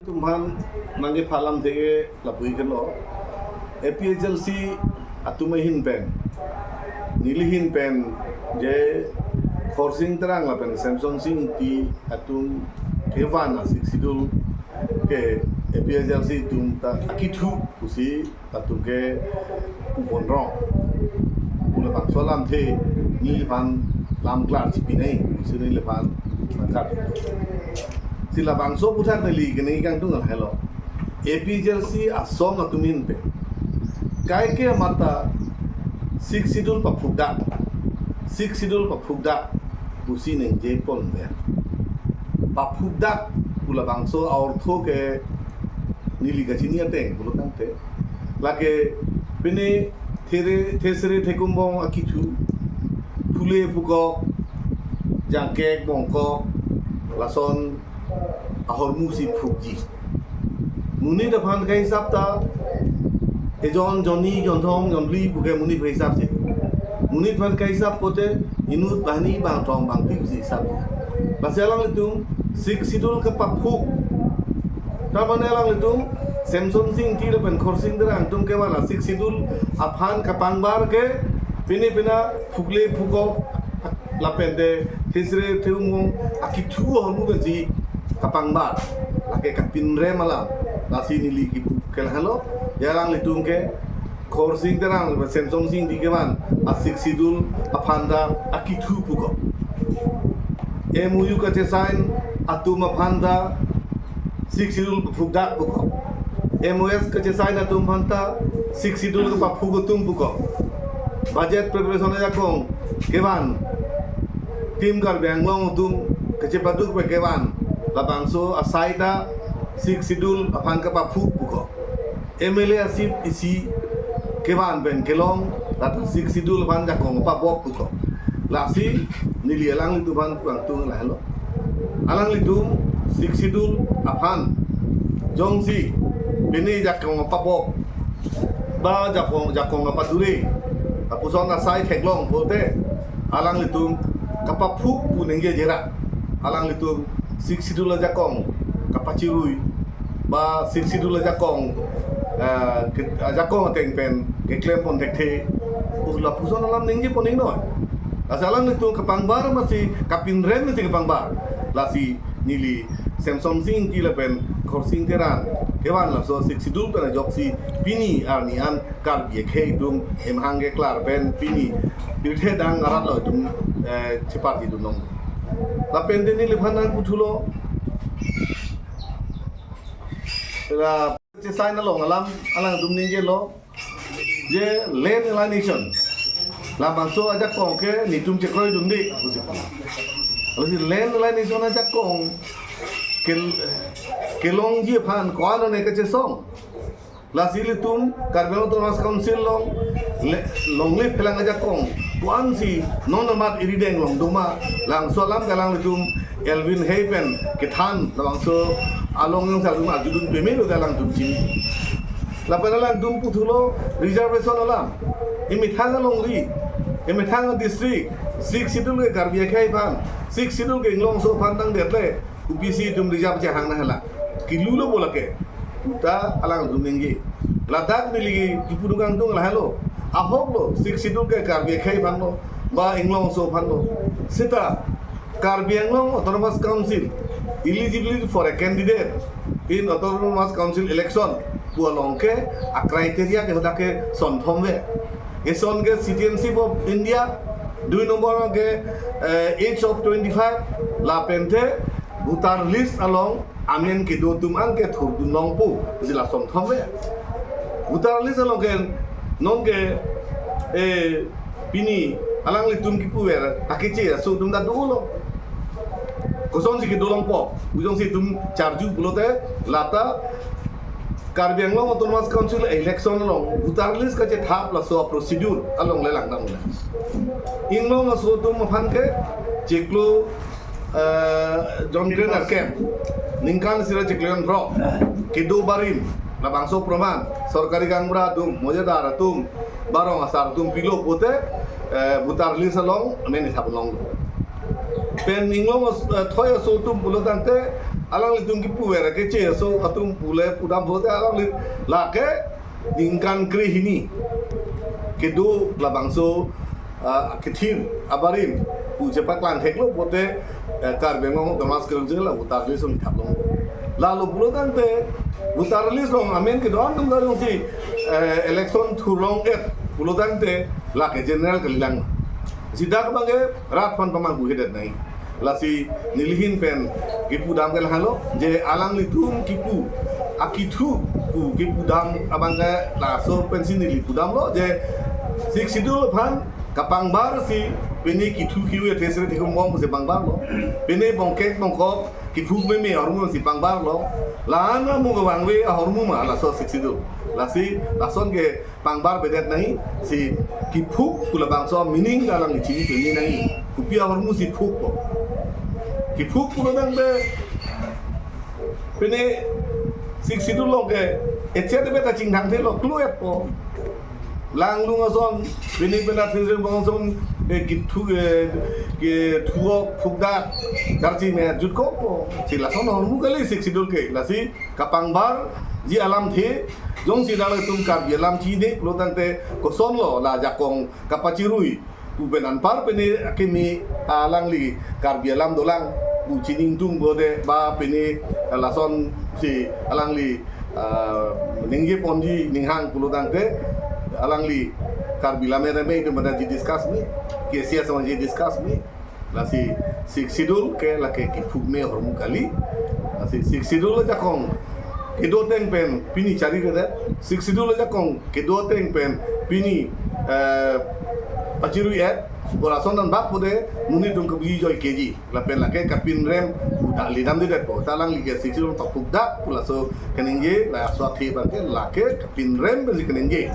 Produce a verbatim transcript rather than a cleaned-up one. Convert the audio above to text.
Atum aphan nangkepha alamthe ke lapu-i kelo. A P H L C atum ahin pen, neli ahin pen, je Khorsing Terang lapen Semsonsing Ingti atum kevan a-Sixth Schedule ke A P H L C atum ta akithu pusi atum ke upon rong. Pu labangso alamthe neliphan lam klar chipinai, pusi neliphan nangklar. Si labangso aputhak neli keningje kangtung lahelo. A P H L C asong atum ahin pen kaike mata Sixth Schedule paphukdak, Sixth Schedule paphukdak pusi ningje pon ya. Paphukdak pu labangso a-ortho ke neli kachini ateng pulo tangte, lake pine there, thesere thekumbong akithu, phule phukok, jangkek bongkok, lason ahormu si phukji. Monit aphan kahisap ta ejon, jonni, jonthom, jonphli puke monit aphan hisap si. Monit aphan kahisap pote inut, banghini, bangthom, bangphli pusi hisap si. Lasi alanglitum Sixth Schedule kepaphuk, ta mane alanglitum Semsonsing Ingti lapen Khorsing Terang atum kevan a-Sixth Schedule aphan kapangbar ke pine pina phukle phukok lapen te thesere thekumbong akithu ahormu pensi kapangbar, lake kapinrem alam. Lasi neli kipu ke lahelo, ya alanglitum ke Khorsing Terang lapen Semsonsing Ingti kevan a-Sixth Schedule aphan ta akithu puko. M O U kachesign atum aphan ta Sixth Schedule paphukdak puko. M O S kachesign atum aphan ta Sixth Schedule kepaphuk atum puko. Budget preparation ajakong kevan, Team Karbi Anglong atum kachepaduk pen kevan labangso asai ta Sixth Schedule aphan kepaphuk puko. M L A a-seat isi kevan pen kelong, lata Sixth Schedule aphan jakong pabok puko. Lasi neli alanglitum aphan kangtung lahelo. Alanglitum Sixth Schedule aphan jongsi pine jakong pabok ba jakong, jakong padure, lapuson asai theklong pote, alanglitum kapaphuk pu ningje jera. Alanglitum Sixth Schedule ajakong kapachirui ba Sixth Schedule ajakong, eh, ke-, ajakong ateng pen keklem pon thekthe, pu lapuson alam ningje pon ingnoi. Lasi alanglitum kapangbar masi kapinrem masi kapangbar. Lasi neli Semsonsing Ingti lapen Khorsing Terang kevan laso Sixth Schedule pen ajoksi pini arni an Karbi akhei atum emhang keklar pen pini pirthe dang arat lo atum, eh, cheparji dun long. Lapen te neliphan nangputhulo, la chesign along alam alangtum ningjelo, je land alienation labangso ajakong ke netum chekroi dunde pusi. Lasi land alienation ajakong ke, kelongji aphan ko-an one kachesong. Lasi ilitum Karbi Anglong Autonomous Council along le-, longle phelang ajakong ko-ansi non amat irideng long doma, labangso alam ke alanglitum Elwin Hay pen kethan labangso along yang salum arjudun pemelo ke alangtum chini. Lapen alangtum puthulo reservation alam. Emethang alongri, emethang district, Sixth Schedule ke Karbi akhei aphan, Sixth Schedule ke Inglongso aphan tangdet le, U P C atum reserve chehang na hala. Kilu lo bola ke. Uta alangtum ningje. Ladak neli kipu kangtung lahelo. Ahok lo, Sixth Schedule ke Karbi akhei aphan lo, ba Inglongso aphan lo. Seta Karbi Anglong Autonomous Council eligibility for a candidate in Autonomous Council election pu along ke a-criteria ke hadak ke sonthom ve. Eson ke citizenship of India, dui nombor ke, eh, age of twenty-five, lapen te voter list along amen kedo atum an ke thurdun longpo, jila sonthom ve. Voter list along ke non ke, eh, pini alanglitum kipuver akeche aso atum ta dolo. Kosonsi kedo longpo, ujongsi itum charju pulote, lata Karbi Anglong Autonomous Council election along voter list kachethap laso a-procedure along le langdam le. Inglongso atum aphan ke chiklo, eh, jonkren arkem, ningkan isi ra chiklo jon phrok, kedo barim, labangso proman, sorkari gaonbura atum, mojadar atum, barong asar atum pilo pote, eh, voter list along amen ithap longlo. Pen Inglong as-, eh, thoi aso atum pulo tangte, Alanglitum kipu ver ke che so atum pule pudam pute alangli lake ningkan krehini kedo labangso, ah, kethir abarim pu chepaklang theklo pute, eh, Karbi Anglong Autonomous Council la voter list along thap long. Lalo pulo tangte voter list along amen kedo-an atum jongsi, eh, election thurlong-et pulo tangte lake general kalilang. Sida kebang ke rat aphan pamanghu hedet nai. Lasi nelihin pen kipudam ke lahelo je alanglitum kipu akethu pu kipudam abang ke laso pensi neli pudamlo je Sixth Schedule aphan kapangbar si pini kethu kiu ya thesre thikum bom si pangbarlo. Pini bongkek bongkok kiphuk meme ahormu si pangbarlo. La-an amu kevangve ahormu ma laso Sixth Schedule. Lasi lason ke pangbar bedet nai si kiphuk pu labangso meaning alangli chini pini nai. Kopi ahormu si phukpo. Kiphuk pulo tangte pini Sixth Schedule along ke echet beta chingthang thelo kluetpo. Langlung ason pini pena thesre bong ason, eh, kethu, eh, kethu phukdak karchi me jutkokpo. Si lason ahormu kali Sixth Schedule ke. Lasi kapangbarji alamthe jongsi alanglitum Karbi alam chini pulo tangte kosonlo la ajakong kapachirui pu pen anpar pini akimi alangli Karbi alam dolang pu chiningtung bode ba pini lason si alangli, ah, ningje ponji ninghang pulo tangte alangli Karbi Lammet Reme itu mada ji discuss me, K C S sama ji discuss me. Lasi Sixth Schedule ke lake kiphuk me ahormu kali. Lasi Sixth Schedule ajakong kedo ateng pen pini chariredet. Sixth Schedule ajakong kedo ateng pen pini, eh, pachirui-et. Bo lason anbak pute monit atum kebi joi keji. Lapen lake kapinrem pu ta lidam dedetpo. Ta alangli ke Sixth Schedule paphukdak pu laso kaningje, laso athe abang ke lake kapinrem pensi kaningje.